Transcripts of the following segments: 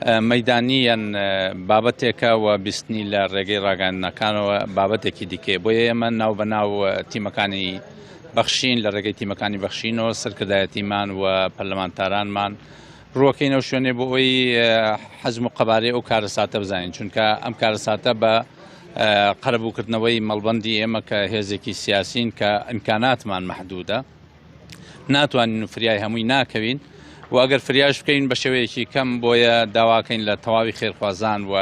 مەیدانییەن بابەتێکە و بیستنی لە ڕێگەی ڕاگەیاندنەکانەوە بابەتێکی دیکەیە. بۆیە ئێمە ناو بە ناو تیمەکانی بەخشین لە ڕێگەی تیمەکانی بەخشینەوە سەرکردایەتیمان و پەرلەمانتارانمان ڕووەکەین ئەو شوێنێ بۆ ئەوەی حەجم و قەبارەی ئەو کارەساتە بزانین چونکە ئەم کارەساتە بە قەرەبووکردنەوەی مەڵبەندی ئێمە کە هێزێکی سیاسین کە ئیمکاناتمان مەحدودە ناتوانین و فریای هەمووی ناکەوین و ئەگەر فریاش بکەین بە شێوەیەکی کەم بۆیە داواکەین لە تەواوی خێرخوازان و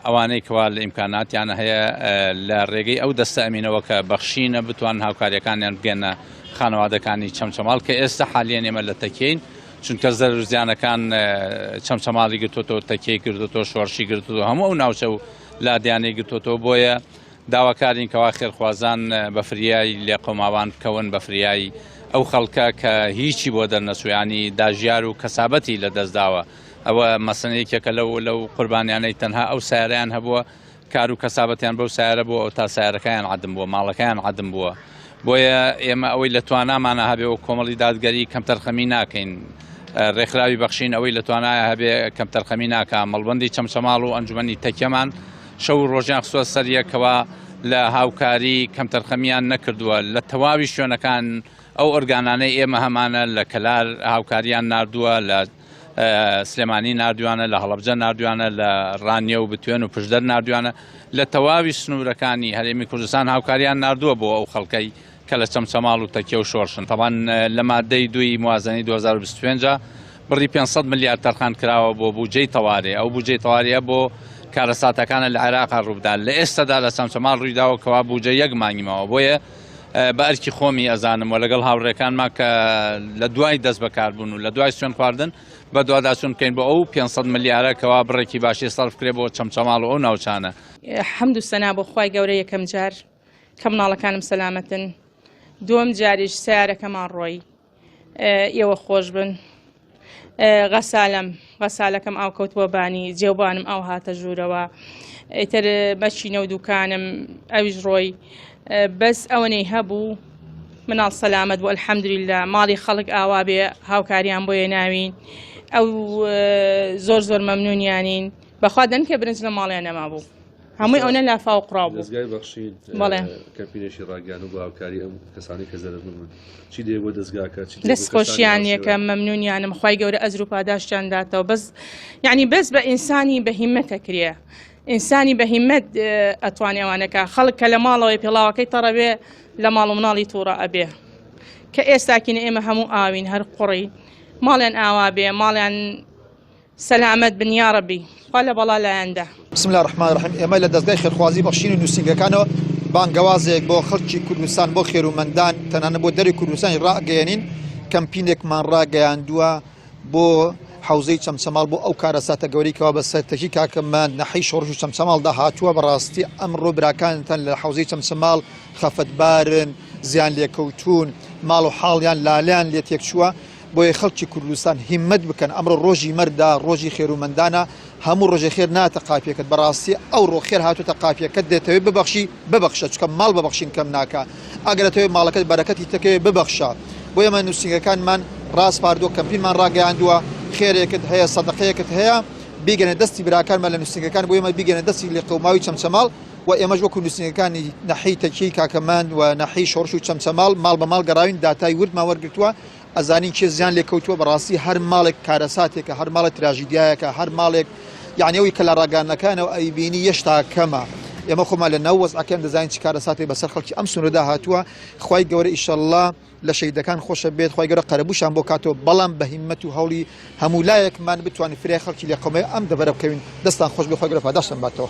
ئەوانەی کەوا لە ئیمکاناتیان هەیە لە ڕێگەی ئەو دەستە ئەمینەوە کە بەخشینە بتوان هاوکاریەکانیان بگەنە خانەوادەکانی چەمچەماڵ کە ئێستا حالیان ئێمە لە تەکین چونکە زەرر و زیانەکان چەمچەماڵی گرتوتەوە تەکیەی گرتوتەوە شۆڕشی گرتووە هەموو ئەو ناوچە و لادیانەی گرتوتەوە بۆیە داواکارین کەوا خێرخوازان بە فریای لێقەوماوان بکەون، بە فریای ئەو خەڵکە کە هیچی بۆ دەرنەچوو یانی داژیار و کەسابەتی لە دەست داوە. ئەوە مەسەن یەکێکە لەو لەو قوربانیانەی تەنها ئەو سەیارەیان هەبووە کار و کەسابەتیان بەو سەیارە بووە ئەو تا سەیارەکەیان عەدم بووە ماڵەکەیان عەدم بووە. بۆیە ئێمە ئەوەی لە توانامانە هەبێ و کۆمەڵی دادگەری کەمتەرخەمی ناکەین. ڕێکخراوی بەخشین ئەوەی لە توانایە هەبێ کەمتەرخەمی ناکا. مەڵبەندی چەمچەماڵ و ئەنجومەنی تەکیەمان شەو و ڕۆژیان خستووە سەر یەکەوە لە هاوکاری کەمتەرخەمیان نەکردووە لە تەواوی شوێنەکان ئەو ئۆرگانانەی ئێمە هەمانە لە کەلار هاوکاریان ناردووە لە سلێمانی ناردویانە لە هەڵەبجە ناردویانە لە ڕانیە و بتوێن و پشدەر ناردویانە لە تەواوی سنوورەکانی هەرێمی کوردستان هاوکاریان ناردووە بۆ ئەو خەڵکەی کە لە چەمچەماڵ و تەکیە و شۆڕشن. تەبعەن لە مادەی دووی موازنەی 2025 بڕی 500 ملیار تەرخان کراوە بۆ بودجەی تەوارێ، ئەو بودجەی تەواریە بۆ کارەساتەکانە لە عێراقا ڕووبدا، لە ئێستادا لە چەمچەماڵ ڕوویداوە کەوا بودجە یەک مانگی ماوە، بۆیە بە ئەرکی خۆمی ئەزانم و لەگەڵ هاوڕێکانما کە لە دوای دەست بەکاربوون و لە دوای سوێن خواردن بەدواداچوون بکەین بۆ ئەو 500 ملیارە کەوا بڕێکی باشی سەرف کرێ بۆ چەمچەماڵ و ئەو ناوچانە. حەمد و سەنا بۆ خوای گەورە یەکەم جار کە مناڵەکانم سەلامەتن دووەم جاریش سیارەکەمان ڕۆی ئێوە خۆش بن غەسالم غەسالەکەم ئاو کەوت بۆ بانی جێوبانم ئاو هاتە ژوورەوە ئیتر مەچینە و دوکانم ئەویش ڕۆی بەس ئەوەنەی هەبوو مناڵ سەلامەت بوو الحەمدللە ماڵی خەڵک ئاوا بێ هاوکاریان بۆیە ناوین ئەو زۆر زۆر مەمنونیانین بەخوا دەنکە برنج لە ماڵیان نەمابوو هەمووی ئەونە لافاو قڕاو بوو. دەزگای بەخشین بەڵێ. کەمپینێکی ڕاگەیاند بۆ هاوکاری ئەم کەسانەی کە زەرەرمەند بوون. چی دێ بۆ دەزگاکە؟ چی دێ بۆ دەست کەسانی خۆشیان هاوشێوە؟ یەکەم مەمنونیانم خوای گەورە ئەجر و پاداشتیان داتەوە بەس یعنی بەس بە ئینسانی بە هیمەتە کرێ ئینسانی بە هیمەت ئەتوانێ ئەوانەکە خەڵک کە لە ماڵەوەی پێڵاوەکەی تەڕەوێ لە ماڵ و مناڵی تووڕە ئەبێ کە ئێستاکینە ئێمە هەموو ئاوین هەر قوڕی ماڵیان ئاوا بێ ماڵیان سەلامەت بن یاڕەبی خوا لە بەڵا لایان دا. بسم اللە الرحمن الرحیم ئێمە لە دەزگای خێرخوازی بەخشین و نووسینگەکانەوە بانگەوازێک بۆ خەڵکی کوردستان بۆ خێرومەندان تەنانەت بۆ دەری کوردستانی ڕاگەیەنین کەمپینێکمان ڕاگەیاندووە بۆ حوزەی چەمچەماڵ بۆ ئەو کارەساتە گەورەی کەوا بە سەرتەکی کاکەمان نەحی شۆڕش و چەمچەماڵدا هاتووە بەڕاستی ئەمڕۆ براکانتان لە حوزەی چەمچەماڵ خەفەتبارن زیان لێکەوتوون ماڵ و حاڵیان لالیان لێ تێکچووە بۆیە خەڵکی کوردستان هیمەت بکەن ئەمڕۆ ڕۆژی مەردە ڕۆژی خێرومەندانە هەموو ڕۆژێ خێر ناتە قاپیەکەت بەڕاستی ئەوڕۆ خێر هاتوتە قاپیەکەت دەتەوێت ببەخشی ببەخشە چکە ماڵ بەبەخشین کەم ناکا ئەگەر دەتەوێت ماڵەکەت بەرەکەتی تەکەوێ ببەخشە بۆیە ئێمە نووسینگەکانمان ڕاسپاردووە کەمپینمان ڕاگەیاندووە خێرێکت هەیە سەدەقەیەکت هەیە بیگەنە دەستی براکانمان لە نووسینگەکان بۆ ئێمە بیگەنە دەستی لێقەوماوی چەمچەماڵ و ئێمەش وەکو نووسینگەکانی نەحی تەکیەی کاکەمەند و نەحی شۆڕش و چەمچەماڵ ماڵ بە ماڵ گەڕاوین داتای وردمان وەرگرتووە ئەزانین کێ زیان لێکەوتووە بەڕاستی هەر ماڵێک کارەساتێکە هەر ماڵێک تراژیدیایەکە هەر ماڵێک یعنی ئەوی کە لە ڕاگەیاندنەکانەوە ئەیبینی یەشتا کەمە ئێمە خۆمان لە ناو وەزعەکەم دەزانین چ کارەساتێک بەسەر خەڵکی ئەم سنوورەدا هاتووە خوای گەورە ئیشەڵڵا لە شەهیدەکان خۆشە بێت خوای گەورە قەرەبووشان بۆ کاتەوە بەڵام بە هیمەت و هەوڵی هەموو لایەکمان بتوانین فریای خەڵکی لێقەومەی ئەم دەڤەرە بکەوین دەستان خۆش بێ خوای گەورە پاداشتان باتەوە.